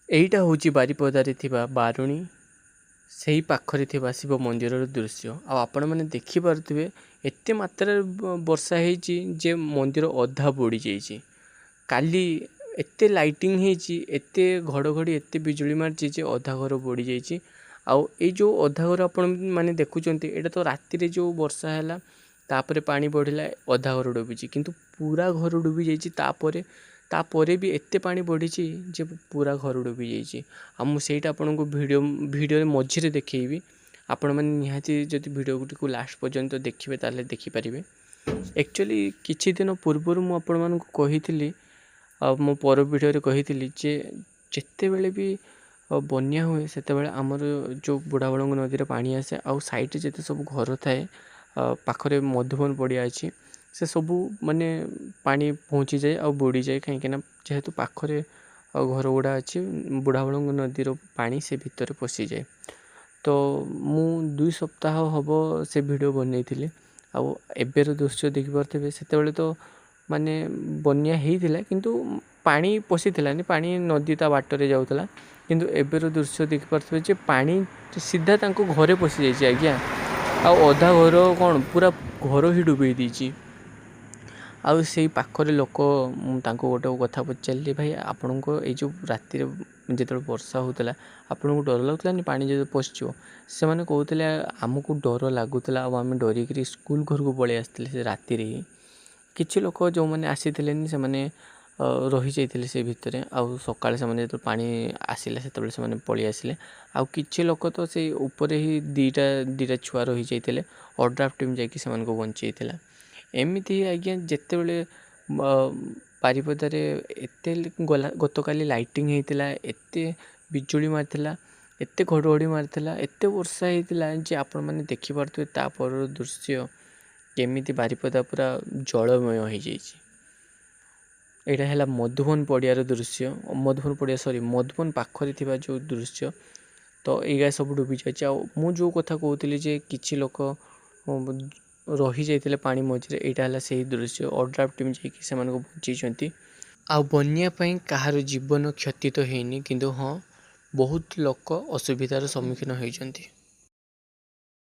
ଏଇଟା ହେଉଛି ବାରିପଦାରେ ଥିବା ବାରୁଣୀ, ସେଇ ପାଖରେ ଥିବା ଶିବ ମନ୍ଦିରର ଦୃଶ୍ୟ। ଆଉ ଆପଣମାନେ ଦେଖିପାରୁଥିବେ, ଏତେ ମାତ୍ରାରେ ବର୍ଷା ହେଇଛି ଯେ ମନ୍ଦିର ଅଧା ବୁଡ଼ି ଯାଇଛି। କାଲି ଏତେ ଲାଇଟିଂ ହେଇଛି, ଏତେ ଘଡ଼ଘଡ଼ି, ଏତେ ବିଜୁଳି ମାରିଛି ଯେ ଅଧା ଘର ବୁଡ଼ି ଯାଇଛି। ଆଉ ଏଇ ଯେଉଁ ଅଧା ଘର ଆପଣ ମାନେ ଦେଖୁଛନ୍ତି, ଏଇଟା ତ ରାତିରେ ଯେଉଁ ବର୍ଷା ହେଲା, ତାପରେ ପାଣି ବଢ଼ିଲା, ଅଧା ଘର ଡୁବିଛି। କିନ୍ତୁ ପୁରା ଘର ଡୁବି ଯାଇଛି। ତାପରେ ବି ଏତେ ପାଣି ବଢ଼ିଛି ଯେ ପୁରା ଘର ଡୁବି ଯାଇଛି। ଆଉ ମୁଁ ସେଇଟା ଆପଣଙ୍କୁ ଭିଡ଼ିଓରେ ମଝିରେ ଦେଖେଇବି। ଆପଣମାନେ ନିହାତି ଯଦି ଭିଡ଼ିଓଟିକୁ ଲାଷ୍ଟ ପର୍ଯ୍ୟନ୍ତ ଦେଖିବେ, ତାହେଲେ ଦେଖିପାରିବେ। ଆକ୍ଚୁଆଲି କିଛି ଦିନ ପୂର୍ବରୁ ମୁଁ ଆପଣମାନଙ୍କୁ କହିଥିଲି ଆଉ ମୋ ପର ଭିଡ଼ିଓରେ କହିଥିଲି ଯେ ଯେତେବେଳେ ବି ବନ୍ୟା ହୁଏ, ସେତେବେଳେ ଆମର ଯେଉଁ ବୁଢ଼ାବଳଙ୍ଗ ନଦୀରେ ପାଣି ଆସେ ଆଉ ସାଇଡ଼୍ରେ ଯେତେ ସବୁ ଘର ଥାଏ, ପାଖରେ ମଧୁବନ ପଡ଼ିଆ ଅଛି, ସେ ସବୁ ମାନେ ପାଣି ପହଞ୍ଚିଯାଏ ଆଉ ବୁଡ଼ିଯାଏ। କାହିଁକିନା ଯେହେତୁ ପାଖରେ ଘର ଗୁଡ଼ା ଅଛି, ବୁଢ଼ାବଳଙ୍ଗ ନଦୀର ପାଣି ସେ ଭିତରେ ପଶିଯାଏ। ତ ମୁଁ 2 ସପ୍ତାହ ହେବ ସେ ଭିଡ଼ିଓ ବନେଇଥିଲି ଆଉ ଏବେର ଦୃଶ୍ୟ ଦେଖିପାରୁଥିବେ। ସେତେବେଳେ ତ ମାନେ ବନ୍ୟା ହେଇଥିଲା, କିନ୍ତୁ ପାଣି ପଶିଥିଲାନି, ପାଣି ନଦୀ ତା ବାଟରେ ଯାଉଥିଲା। କିନ୍ତୁ ଏବେର ଦୃଶ୍ୟ ଦେଖିପାରୁଥିବେ ଯେ ପାଣି ସିଧା ତାଙ୍କ ଘରେ ପଶିଯାଇଛି ଆଜ୍ଞା। ଆଉ ଅଧା ଘର କ'ଣ, ପୁରା ଘର ହିଁ ଡୁବେଇ ଦେଇଛି। ଆଉ ସେଇ ପାଖରେ ଲୋକ, ମୁଁ ତାଙ୍କୁ ଗୋଟେ କଥା ପଚାରିଲି, ଭାଇ, ଆପଣଙ୍କ ଏଇ ଯେଉଁ ରାତିରେ ଯେତେବେଳେ ବର୍ଷା ହେଉଥିଲା, ଆପଣଙ୍କୁ ଡର ଲାଗୁଥିଲାନି ପାଣି ଯଦି ପଶିଯିବ? ସେମାନେ କହୁଥିଲେ, ଆମକୁ ଡର ଲାଗୁଥିଲା ଆଉ ଆମେ ଡରିକିରି ସ୍କୁଲ ଘରକୁ ପଳେଇ ଆସିଥିଲେ ସେ ରାତିରେ ହିଁ। କିଛି ଲୋକ ଯେଉଁମାନେ ଆସିଥିଲେନି, ସେମାନେ ରହିଯାଇଥିଲେ ସେ ଭିତରେ। ଆଉ ସକାଳେ ସେମାନେ ଯେତେବେଳେ ପାଣି ଆସିଲା, ସେତେବେଳେ ସେମାନେ ପଳେଇ ଆସିଲେ। ଆଉ କିଛି ଲୋକ ତ ସେଇ ଉପରେ ହିଁ ଦୁଇଟା ଦୁଇଟା ଛୁଆ ରହିଯାଇଥିଲେ। ଓଡ୍ରାଫ୍ ଟିମ୍ ଯାଇକି ସେମାନଙ୍କୁ ବଞ୍ଚେଇଥିଲା। ଏମିତି ଆଜ୍ଞା, ଯେତେବେଳେ ବାରିପଦାରେ ଏତେ ଗଲା, ଗତକାଲି ଲାଇଟିଂ ହେଇଥିଲା, ଏତେ ବିଜୁଳି ମାରିଥିଲା, ଏତେ ଘଡ଼ଘଡ଼ି ମାରିଥିଲା, ଏତେ ବର୍ଷା ହେଇଥିଲା ଯେ ଆପଣମାନେ ଦେଖିପାରୁଥିବେ ତାପରର ଦୃଶ୍ୟ, କେମିତି ବାରିପଦା ପୁରା ଜଳମୟ ହେଇଯାଇଛି। ଏଇଟା ହେଲା ମଧୁବନ ପଡ଼ିଆର ଦୃଶ୍ୟ, ମଧୁବନ ପଡ଼ିଆ, ସରି, ମଧୁବନ ପାଖରେ ଥିବା ଯେଉଁ ଦୃଶ୍ୟ। ତ ଏଇଗା ସବୁ ଡୁବି ଯାଇଛି। ଆଉ ମୁଁ ଯେଉଁ କଥା କହୁଥିଲି ଯେ କିଛି ଲୋକ ରହିଯାଇଥିଲେ ପାଣି ମଝିରେ, ଏଇଟା ହେଲା ସେଇ ଦୃଶ୍ୟ। ଓଡ୍ରାଫ୍ ଟିମ୍ ଯାଇକି ସେମାନଙ୍କୁ ବଞ୍ଚେଇଛନ୍ତି। ଆଉ ବନ୍ୟା ପାଇଁ କାହାର ଜୀବନ କ୍ଷତି ତ ହେଇନି, କିନ୍ତୁ ହଁ, ବହୁତ ଲୋକ ଅସୁବିଧାର ସମ୍ମୁଖୀନ ହେଇଛନ୍ତି।